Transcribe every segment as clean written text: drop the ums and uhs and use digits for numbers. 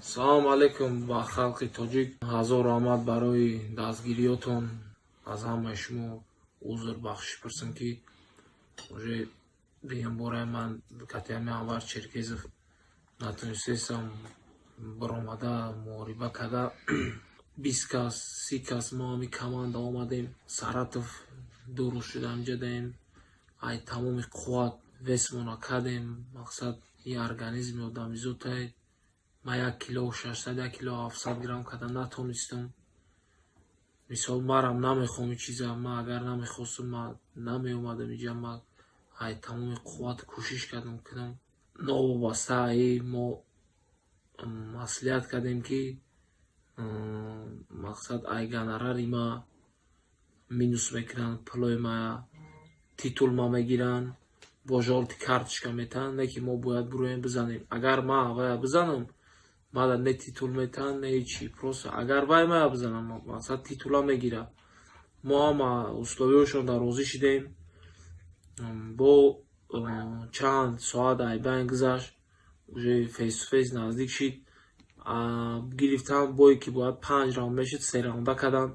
Салому алейкум ба халқи тоҷик. Ҳазор раҳмат барои дастгириётон. Аз ҳамаи шумо узр, бахшиш пурсам, ки уже дуюмбора ман катиами Анвар Черкезов натонистестам баромада муҳориба карда. 20 кас, 30 кас мо ҳами команда омадем Саратов. 2 рӯз шуда инҷа даем. Ай тамоми қувват весмона кардем. Мақсад, и организми одамизотай. Ман 1 кило 600, 1 кило 700 грамм карда натонистам. Мисол, марам намехоҳам ин чиза. Ман агар намехостум, ман намеомадам инҷа. Ман ай тамоми қувват кӯшиш кардам, кунам. Новобаста аи мо маслиҳат кардем, ки мақсад, ай гонорари ма минус мекунанд пулои ма, титул ма мегиранд, бо жёлтый карточка метаҳанд. Не ки мо бояд бироем, бизанем. Агар ман вая бизанам, мада не титул метаҳанд, не ҳечи. Просто агар вай мая бизанам, мақсад, титула мегирад. Мо ҳама условиҳошонда розӣ шидем. Бо чанд соат айбайн гузашт, уже face to face наздик шид. Гирифтан бое ки бояд панҷ раунд мешуд, се раунда карданд.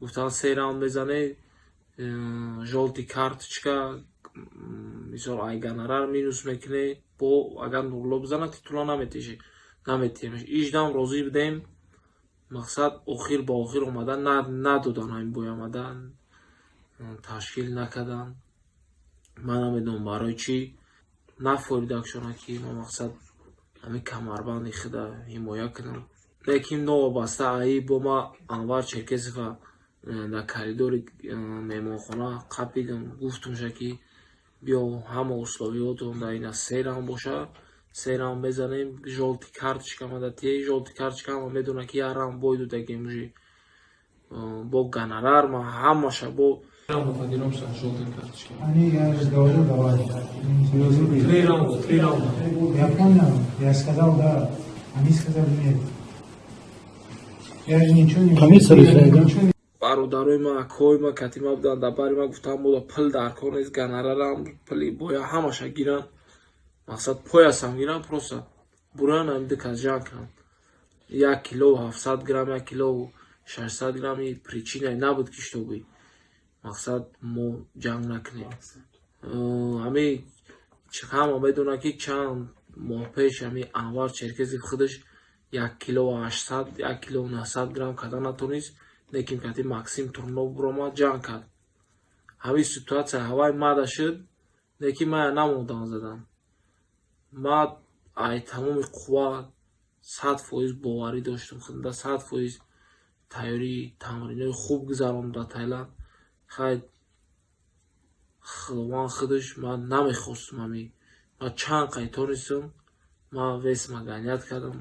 Гуфтанд, се раунд мезанед, жёлтый карточка, мисол, ай гонорар минус мекунӣ. Бо агар Нурулло бизанад, титула наметешӣ, наметиҳемаш. Иждам розӣ будем. Мақсад, охир ба охир омада надодан, ҳамин бой омада ташкил накарданд. Ман намедонам барои чӣ нафоидакшона, ки ма, мақсад, ҳамин камарбанди худа ҳимоя кунам. Лекин новобаста аи бо ма Анвар Черкесова дар коридори меҳмонхона қапидам, гуфтумша, ки биё, ҳама условиётон дар ина се раунд боша, се раунд мезанем, жёлтый карточка мада тие. Жёлтый карточка ҳама медонад, ки як раунд бой додагем уже бо гонорар ма ҳамаша бо Раунда желтой карточки. Они, я же говорил, давай. Три раунда, три раунда. Я понял, я сказал да. Они сказали нет. Я же ничего не Комиссия я решает, да? ничего не Бародарои ма, акои ма катима буданд, дар бари ма гуфтанд, мода пул дар кор нест, гонорарам, пули боя ҳамаша гиранд, мақсад, поясам гиранд, просто буроян, ҳамин ду кас ҷанг кунанд. 1 кило 700 грамм, 1 кило 600 грамм и причинае набуд, ки чтобы, мақсад, мо ҷанг накунем. Ҳами ҳама медонад, ки чанд моҳ пеш ҳами Анвар Черкезов худаш 1 кило 800, 1 кило 900 грамм карда натонист, лекин кати Максим Турнов биромад, ҷанг кард. Ҳамин ситуация ҳавай мада шуд, лекин мая намондам задан. Ма ай тамоми қувва 100% боварӣ доштам худда, 100% тайёрии тамринои хуб гузарондам дар Таиланд. Хай, Худованд худаш, ман намехостум ҳами. Ман чанд қай тонистам, ман вес ма гонять кардам.